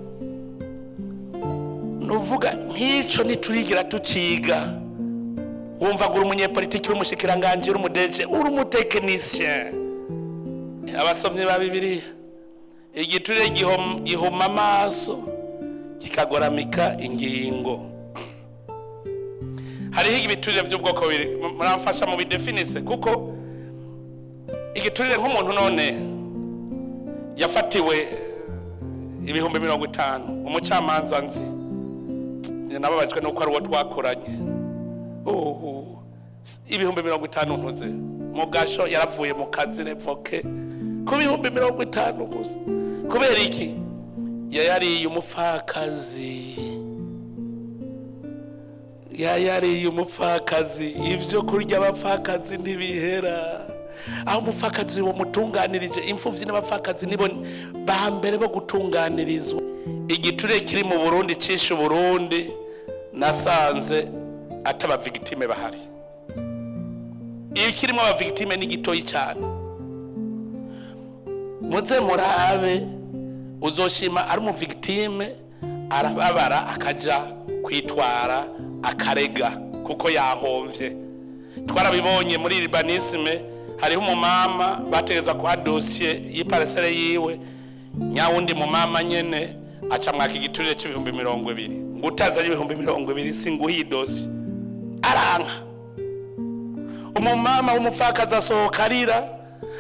Nuvuga nk'ico ntiturigira tuciga. Wumva ngo uri umunyepolitiki, uri umushikiranganji, uri umu DG, uri umu technicien. Abasomyi ba Bibiliya, igiturire gihuma amaso, kikagoramika ingingo. Hariho ibiturire by'ubwoko bubiri. Muramfasha mu bidefinise, kuko igiturire nk'umuntu none yafatiwe 50,000, umucamanza nzi, njye nababajwe nuko ari uwo twakoranye. Uhu, 50,000 ntuze mugasho, yaravuye mu kazi, révoqué ku 50,000 gusa. Kubera iki? Yayariye umupfakazi, yayariye umupfakazi. Ibyo kurya abapfakazi ntibihera aho. Umupfakazi mutunganirije, imfuvyi n'abapfakazi nibo ba mbere bo gutunganirizwa. Igiturire kiri mu Burundi cishe Uburundi, nasanze ataba victimes bahari. Iyo kirimo aba victimes ni gitoyi cyane. Muze murabe, uzoshima ari umu victime. Arababara, akaja kwitwara, akarega kuko yahomvye. Twarabibonye muri urbanisme, hariho umumama bategeza kuha dosiye y'iparcelle yiwe, nyawundi mumama nyene aca mwaka igiturire c'ibihumbi 20, ngo utazanye 20,000 singuha iyi dosiye. Aranka. Umumama w'umupfakazi asohoka arira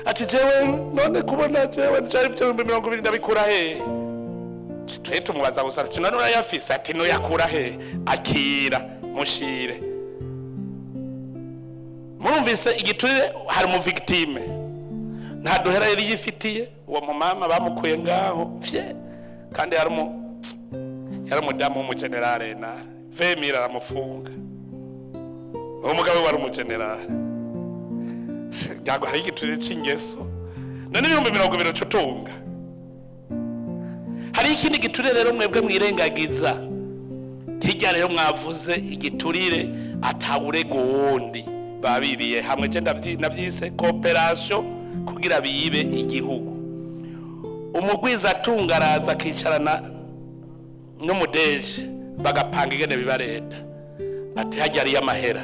ati: "Jewe none kubona jewe njari ibyo 20,000 ndabikura hehe?" Twe tumubaza gusa tuti: "None urayafise?" Ati: "Noyakura hehe? Akira mushire." Murumvise igiturire, hari umu victime, nta duhera yari yifitiye. Uwo mumama bamukuye ngaho fye, kandi yari umudamu w'umugenerale na vemira aramufunga. Uwo mugabo wari umugenerale. Ntabwo hari igiturire c'ingeso. None 20,000 ucutunga? Hari ikindi giturire rero mwebwe mwirengagiza hirya. Rero mwavuze igiturire atawurega uwundi, babiriye hamwe. Je navyise coopération kugira bibe igihugu. Umugwizatunga araza akicarana n'umudeje, bagapanga ingene biba leta, ati: "Hajya hariyo amahera,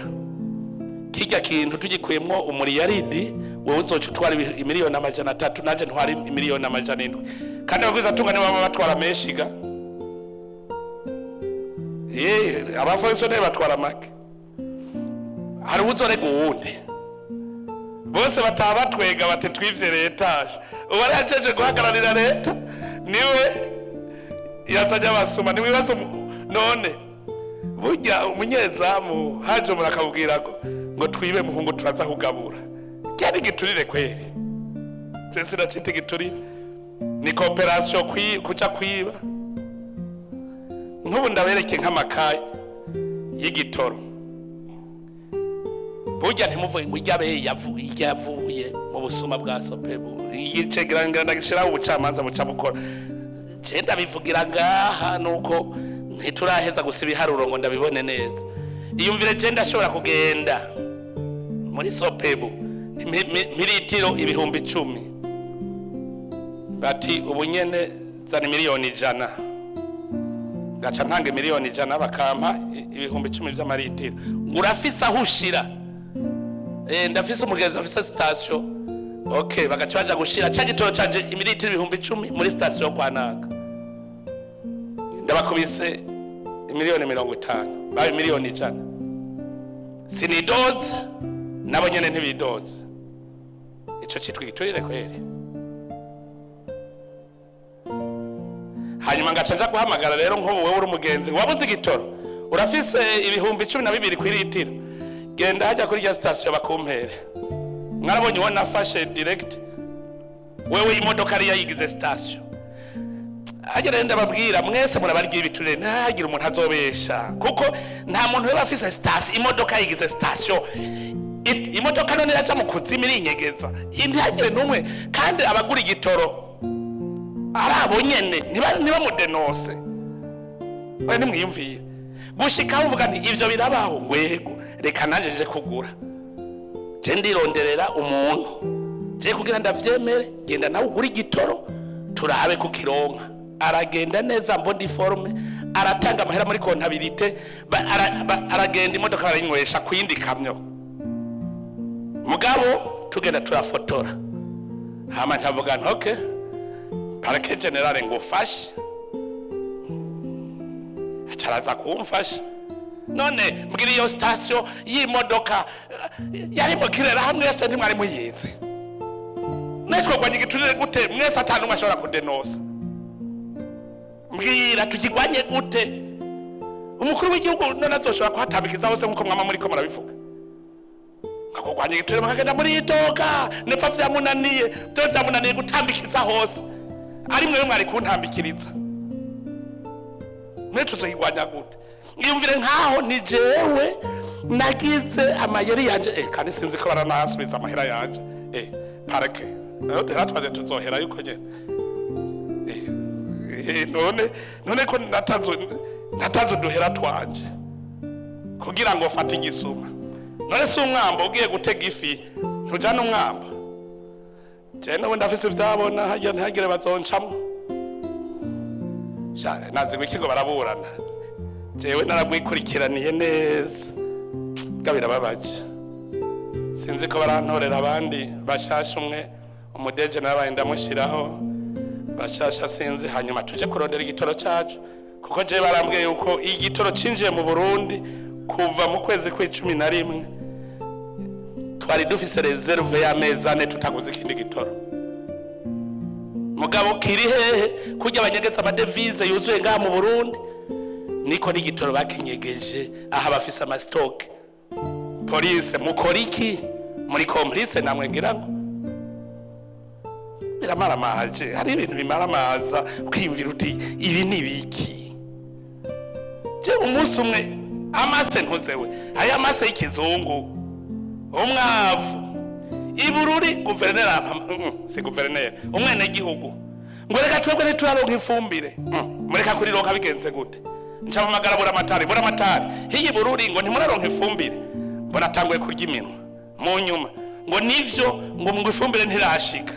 kirya kintu tugikuyemwo umuriyaridi, wowe uzoca utwara 300,000,000, nanje ntwara 700,000,000." Kandi abagwizatunga nibo baba batwara menshi ga. Ye, abafonctionnaires batwara make. Hari uwuzorega uwundi, bose bataha batwega bati: "Twivye leta." Ubu ari yajeje guhagararira leta, niwe yazanye abasuma. Ntiwibaze none burya umunyezamu haje umuntu akabwira ngo twibe muhungu, turaza kugabura. Cyari igiturire kweri? Je sinacita igiturire, ni coopération kuja kwiba. Nk'ubu ndabereke nk'amakaye y'igitoro. Burya ntimuvuge ngo irya beyi irya yavuye mu busuma bwa SOPEBU. Icegeranyo ndagishiraho, ubucamanza buca bukora. Je ndabivugira ngaha nuko ntituraheza gusa ibiharuro ngo ndabibone neza. Iyumvire, je ndashobora kugenda muri SOPEBU miritiro 10,000, bati: "Ubu nyene zana 100,000,000." Ngaca ntanga 100,000,000, bakampa 10,000 vy'amaritiro. Ngo urafise aho ushira? Ndafise umugenzi afise station. Okay, bagaca baja gushira ca gitoro canje, imiritiro 10,000, muri station kwa naka. Ndabakubise 50,000,000, babe 100,000,000. Sinidoze, nabo nyene ntibidoze. Ico citwa igiturire kweri? Hanyuma ngaca nja guhamagara rero, nk'ubu wewe uri umugenzi wabuze igitoro, urafise 12,000 kw'iritiro, genda hajya kuri rya station bakumpere. Mwarabonye uwo nafashe direct, wewe imodoka ariyo yayigize station. Hajya rero ndababwira, mwese murabarya ibiturire, ntihagire umuntu azobesha, kuko nta muntu yoba afise station, imodoka yigize station. Imodoka none iraca mu kuzimu, irinyegeza, ntihagire n'umwe. Kandi abagura igitoro ari abo nyene, ntibamudenose. Oya, ntimwiyumvire gushika uvuga nti ivyo birabaho, ngwego reka nanje nje kugura. Je ndironderera umuntu je kugira ndavyemere: "Genda nawe ugure igitoro turabe kukironka." Aragenda neza, mbona forme, aratanga amahera muri comptabilité, aragenda, imodoka barayinywesha kuyindi kamyo. Mugabo tugenda turafotora, hama nkavuga nti: "Okay, parquet général ngufashe." Acaraza kumfasha. None mbwira, iyo station y'imodoka yari mu kirera hamwe, mwese ntimwari muyizi? Netwogwanya igiturire gute mwese ata n'umwe ashobora kudenosa? Mbwira, tukigwanye gute? Umukuru w'igihugu none azoshobora kuhatambikiza hose nk'uko mwama muriko murabivuga, nkakugwanya igiturire, mukagenda muri idoga nepfa vyamunaniye? Vyo vyamunaniye gutambikiza hose, ari mwewe mwari kuntambikiriza. Mwe tuzokigwanya gute? Ngiyumvire nkaho ni jewe nagize amayeri yanje, kandi sinzi ko baranasubiza amahera yanje. Parquet nayo twaje tuzohera yuko nyene. None ko natanze uduhera twanje kugira ngo fate igisuma, none si umwambo? Ugiye gutega ifi ntujana umwambo? Je n'ubu ndafise ivyabona hajya, ntihagire bazoncamwo. Sha, nazi ngo iki ngo baraburana. Jewe naragwikurikiraniye neza, bwa birababaje. Sinzi ko barantorera abandi bashasha. Umwe umudeje nabaye ndamushyiraho bashasha, sinzi. Hanyuma tuje kurondera igitoro cacu, kuko jewe barambwiye yuko igitoro cinjiye mu Burundi kuva mu kwezi kw'11. Twari dufise réserve y'amezi 4 tutaguze ikindi gitoro. Mugabo kiri hehe? Kurya abanyegeza ama devises yuzuye ngaha mu Burundi, niko n'igitoro bakinyegeje aha bafise ama stocks. Police, mukora iki? Muri complice namwe. Ngira ngo biramaramaje. Hari ibintu bimaramaza, kwiyumvira uti ibi ni biki? Je umunsi umwe amase ntuzewe, aya mase y'ikizungu, umwavu ibururi, guverineri si guverineri, umwenegihugu ngo reka twebwe ntituraronka ifumbire. Mureka kurironka bigenze gute? Ncamamagara buramatari. Buramatari, hiyi Bururi ngo ntimuraronka ifumbire. Mbona atanguye kurya iminwa. Mu nyuma ngo nivyo, ngo ifumbire ntirashika.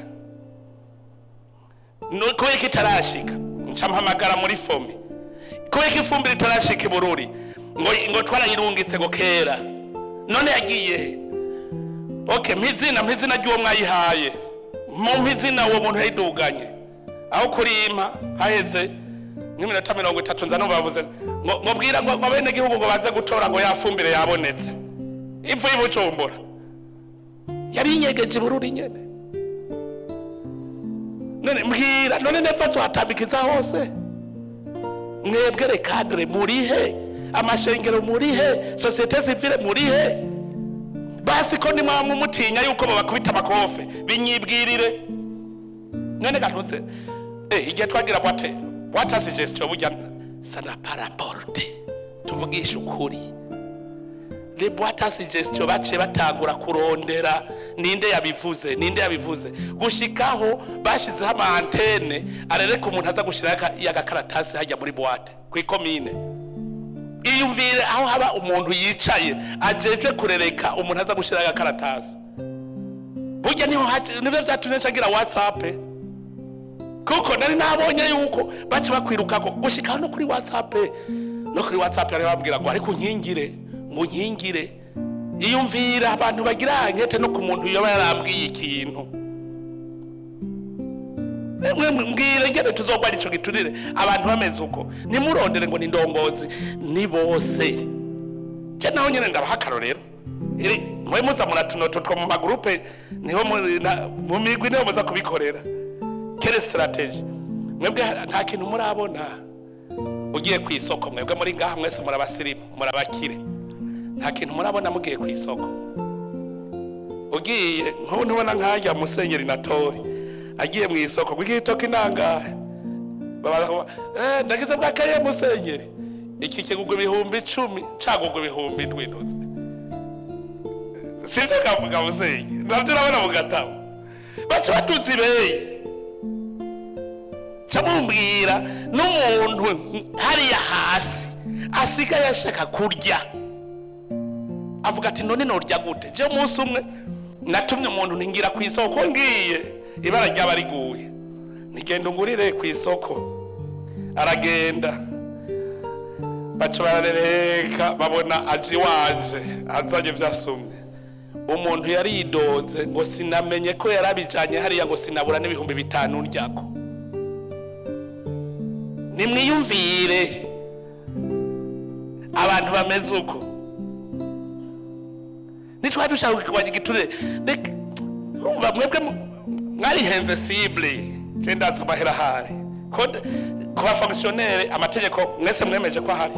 Kubera ko itarashika, nca mpamagara muri FOMI. Kubera ko ifumbire itarashika i Bururi? Ngo twarayirungitse ngo kera. None yagiye he? Okay, mpizina ry'uwo mwayihaye, mu mpizina uwo muntu yayiduganye aho kurimpa. Haheze nk'iminota 30, nza numva bavuze ngo bwira ngo bene gihugu ngo baze gutora, ngo yafumbire yabonetse ivu y'Ibujumbura. Yari inyegeje i Bururi nyene. None mbwira, none nepfa tuhatambikiza hose? Mwebwe les cadres murihe? Amashengero murihe? Société civile murihe? Basi ko nimwamwe mutinya yuko babakubita amakofe, binyibwirire. None gantutse igihe twagira boîte à suggestion, burya ça n'a pas rapporté. Tuvugisha ukuri, les boîtes à suggestion baciye batangura kurondera ninde yabivuze, ninde yabivuze, gushikaho bashizeho ama antennes arereka umuntu aza gushira y'agakaratasi hajya muri boîte kw'ikomine. Iyumvire aho haba umuntu yicaye ajejwe kurereka umuntu aza gushira agakaratasi. Burya niho nivyo vyatumye ncagira WhatsApp, kuko nari nabonye yuko baca bakwirukako gushika no kuri WhatsApp. No kuri WhatsApp yari bambwira ngo ariko unkingire, ngo unkingire. Iyumvira abantu bagira enquête no ku muntu yoba yarambwiye ikintu. Mwe mbwire ngene tuzogwanya ico giturire abantu bameze uko. Ntimurondere ngo ni ndongozi, ni bose. Je naho nyene ndabaha akarorero. Iri mwe muza muratunoto two mu ma groupes, niho mu migwi niho muza kubikorera. Quelle stratégie? Mwebwe nta kintu murabona. Ugiye ku isoko, mwebwe muri ngaha mwese murabasirimu, murabakire, nta kintu murabona. Mugiye ku isoko, ugiye nk'ubu, ntubona nk'ajya musenyeri na tori agiye mu isoko ngo igitoki nangahe? Ndagize bwakaye musenyeri, iki kigugwa 10,000, cagugwa 7,000. Ntuze sivyo kavuga musenyeri? Navyo urabona mu gatabo baca baduza ibeyi. Ca mumbwira n'umuntu hariya hasi asigaye ashaka kurya, avuga ati none norya gute? Je umunsi umwe natumye umuntu ntingira ku isoko, ngiye ibara ryaba riguye, nigenda ungurire ku isoko. Aragenda, baca bararereka, babona aje iwanje azanye ivyasumye. Umuntu yaridoze ngo sinamenye ko yarabijanye hariya, ngo sinabura n'5,000 ndyako. Nimwiyumvire abantu bameze uko. Nitwari dushaka kurwanya igiturire. Reka, urumva mwebwe mwarihenze cible. Je ndazi amahera ahari. Ku ba fonctionnaires, amategeko mwese mwemeje ko ahari,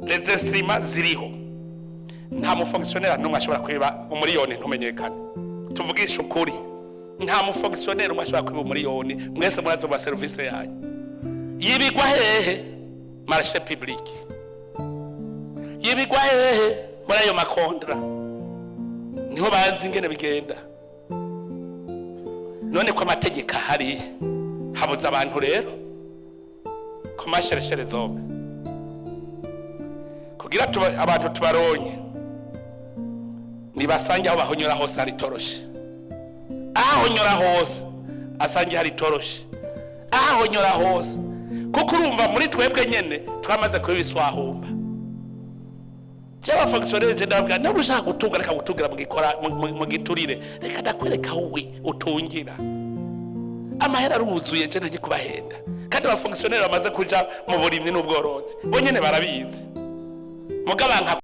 les instruments ziriho. Nta mu fonctionnaire n'umwe ashobora kwiba umuriyoni ntumenyekane. Tuvugishe ukuri, nta mu fonctionnaire umwe ashobora kwiba umuriyoni. Mwese murazi mu ma services yanyu yibigwa hehe? Marché public yibigwa hehe? Muri ayo ma contrats niho bazi ingene bigenda. None ko amategeko ahari, habuze abantu rero ku mashereshere zombi kugira abantu tubaronye, nibasange aho bahonyora hose hari toroshe. Aho honyora hose asange hari toroshe, aho honyora hose. Kuko urumva, muri twebwe nyene twamaze kuba ibiswahumba. Cyaba fonctionnaire, je ndababwira: niba ushaka gutunga, reka gutungira mu gikora mu giturire. Reka ndakwereka aho we utungira. Amahera aruzuye, je ntajye kubahenda. Kandi aba fonctionnaire bamaze kuja mu burimyi n'ubworozi, bo nyene barabizi. Mugabo nka